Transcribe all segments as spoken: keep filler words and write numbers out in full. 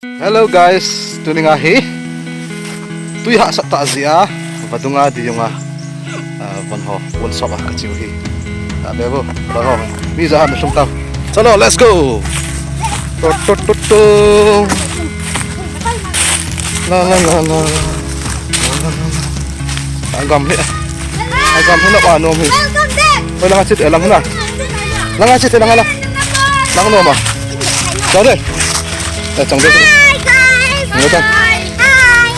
Hello guys, tunia hi tui hahsat tah jeh a vadung a ding a, ah, von ho, von sop a kache u hi. Ah, bebo, von ho. Mi ja ha na sum tam. Chalo, let's go. To, to, to, to. La, la, la, la. La, la, la, la. Agam hi. Agam hi na pa nom hi. Welcome back. Oi, langa chit, eh, lang na. Langa chit, eh, langa la. Lang nom a. Chang de. Eh, chang de. Hi, guys. Ngoi ta. Hi. Hi.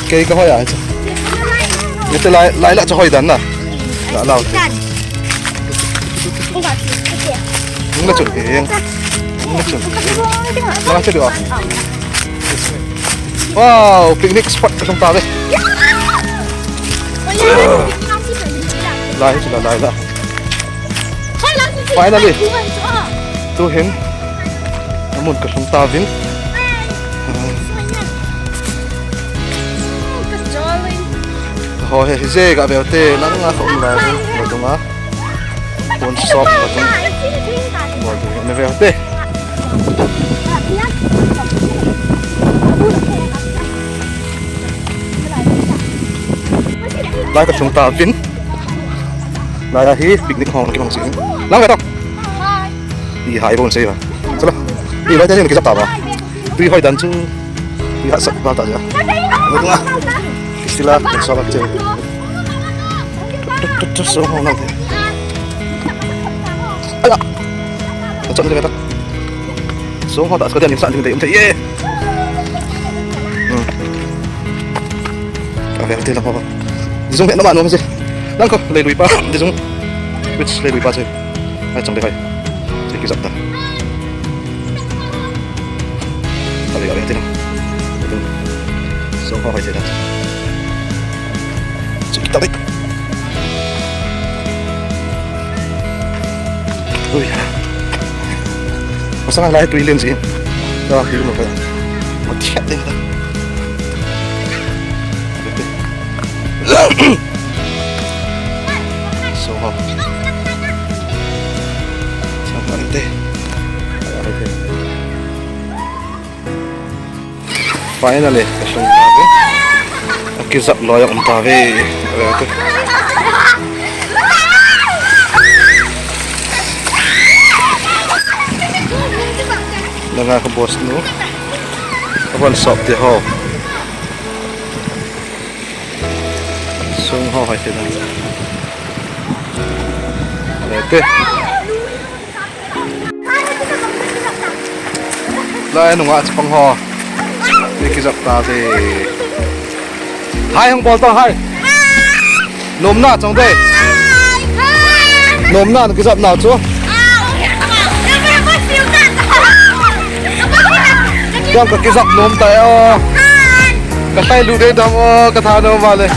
Kei ka hoi a. Ni te lai, lai la cha hoi dan na. La, la. Hung na chun, eh. Hung na chun. Langa chit, eh. Wow, picnic spot ka sung ta ve. Lai, lai, lai, lai. Finally. Tuhin. Amun ka sung ta vin. Ho he, hi je ga ve te, lang a ka um lai, vadung a. Von sop, vadung. Bol du, ne ve te. Lai ka sung ta vin. Lai a hi picnic hong ki hong si. Lang ve to. I hai bon sei ba. Chalo. I lai ta ni ki jap ta ba. Tui hoi dan chu. Tui hahsat ba ta ja. Sila, so ba che. Tu, tu, tu, so hong nang. Aya. Chon ni ve ta. Sung ho ta, ska dia ni sa ding dei um thei e. Hmm. Ka ve te lang ho. Jung he na ma nom je. Lang ko, lei lui pa, di jung. Which lei lui pa che. Ai chang de kai. Che ki jap ta. Ka ve, ka ve te lang. Sung ho hai te lang. Che ki ta dei. Ui. Masang lai tui len si. Ka ki mo ka. Mo thiat ding ta. So ha. Sa pa ni te. Finally, ka sung ta ve. A ki jap loi a um ta ve. Langa ka boss nu. Ka von sop te ho. Sung ho hai te na. Te. Lai nunga chapang ho. Ni ki jap ta te. Hai hong bol ta hai. Nom na chang de. Nom na ki jap na chu. Yang ka ki jap nom ta e o. Ka tai lu de dam o, ka tha nom vale.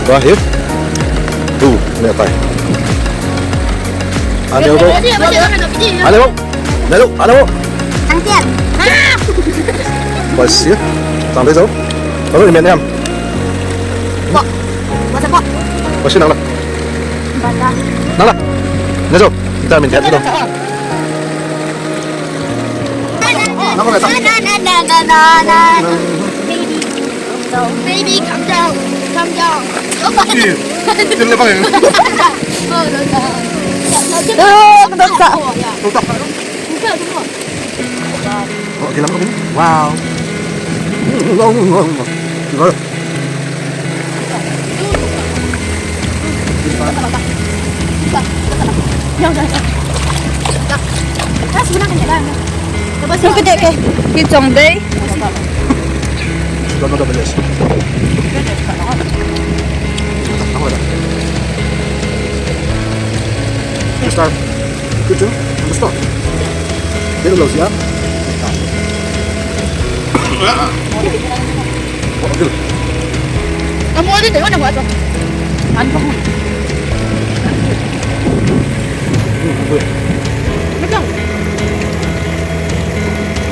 Tua hi. Tu, ne tai. Aneo bo. Aneo bo. Aneo bo. Aneo bo. Thang tian. Pai si. Tang dei jo. Tua ni men em. Bo. Bo sa bo. Pai si nang la. Nang la. Ne jo. Vitamin tian jo. Nang la. Baby, calm down. Calm down. Ih, dia lepas ni. Oh, no, no. Oh, no, no. Oh, okay, lama ko. Wow. Yung pwede kay, kitchong day. Start. Good job. Gusto? Dito daw siya. Ang mga din, ano ba ito? Ano ba? Wait lang.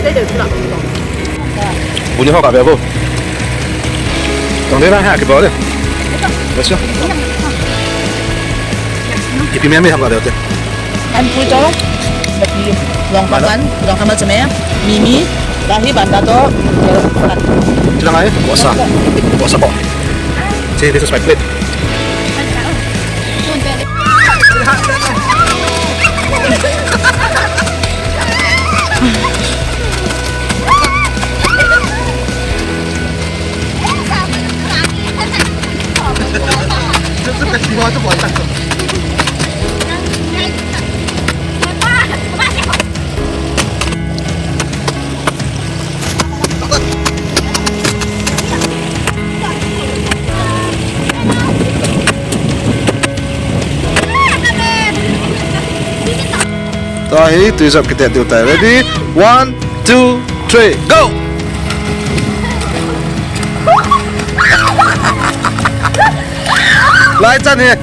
Dito, dito. Buni ho ka be bo. Tong de na ha ke bo de. Let's go. Ipi me me ham ka de te. An pui to, bati, long kapan, long kapan seme, mimi, dahi banda to, jeruk. Sila ngai, puasa. Puasa po. See, this is my plate. Tua hi, tui jop kiti diu tai. Ready? One, two, three, go! Lai chan hi.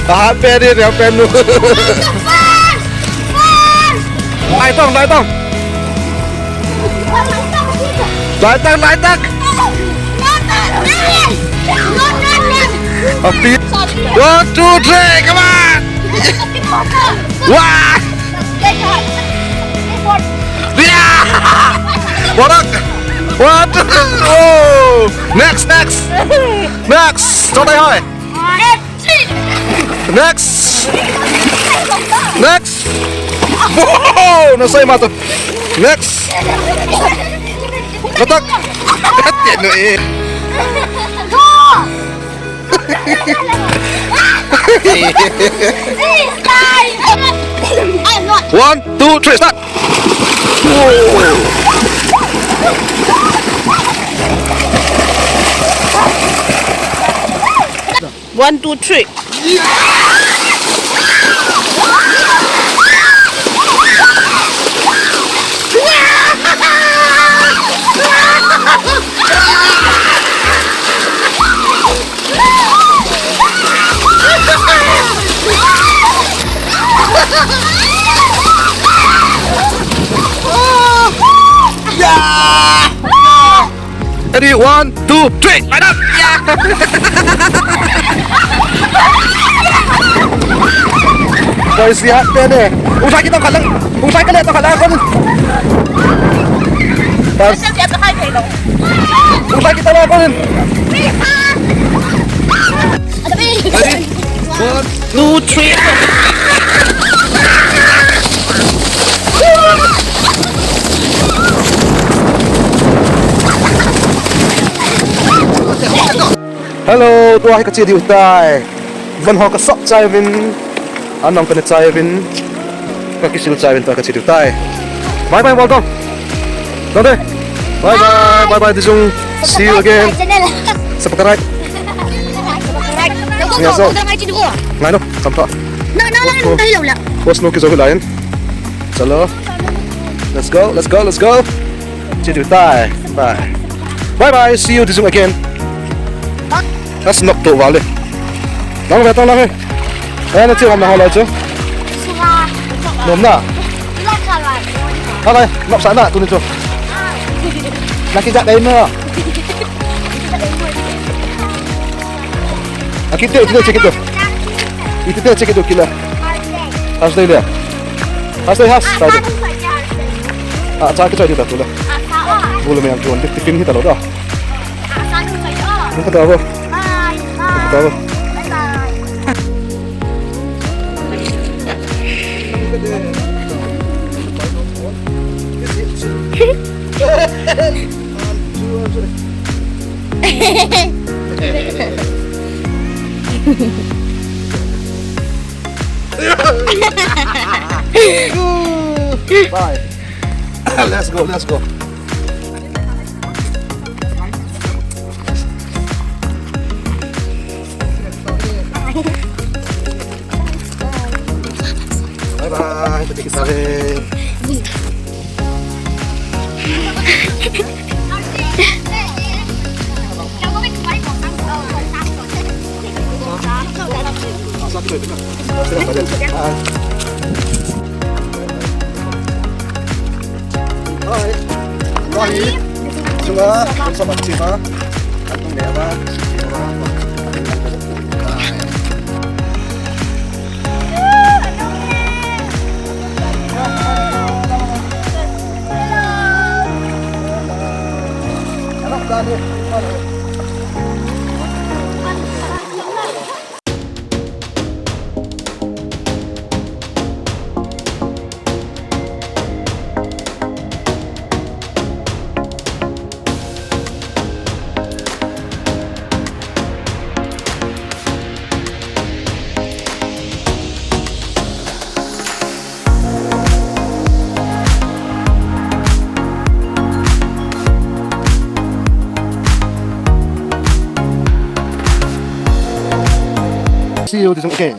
Aha, pen ni, pen nu. Lai tong, lai tong. Lai tong, lai tong. Api. One, two, three, come on. Wah. Yeah. What up? What? Oh. Next, next. Next. Cho tay hơi. Next. Next. Wow, nasai mata. Next. Katak. Katak no eh. One, two, three, start. One, two, three. Ready, one, two, three, line up. Boys, ya, pwede. Usai kita kalang. Usai kita kalang. Bas. Usai kita kalang. Ready? One, two, three. Hello, tua hi kache diu tai. Van ho kasop chai uvin. Anong kana chai uvin. Kakisil chai uvin tua kache diu tai. Bye bye, welcome. Dante. Bye bye, bye bye, Dijung. See you again. Subscribe. Ngai no, sampa. Post no kijo hilai. Hello. Let's go, let's go, let's go. Chetu tai. Bye. Bye bye. See you soon again. That's not too vale. Nang ve tang nang. Eh, na chi ngam na ho lai chu. Nom na. Alai, nop sa na tu ni chu. Na ki ja dai mo. Aki te, ite te check it. Ite te check it kila. Has dai le. Has dai has. Dai. Ah, cha ki chai di ta tu le. Bulu me ang tuan tiffin hi ta lo da. Ni ka ta bo. Ni ka ta bo. Bye. Let's go, let's go. Bye bye, kita kita. See you this weekend.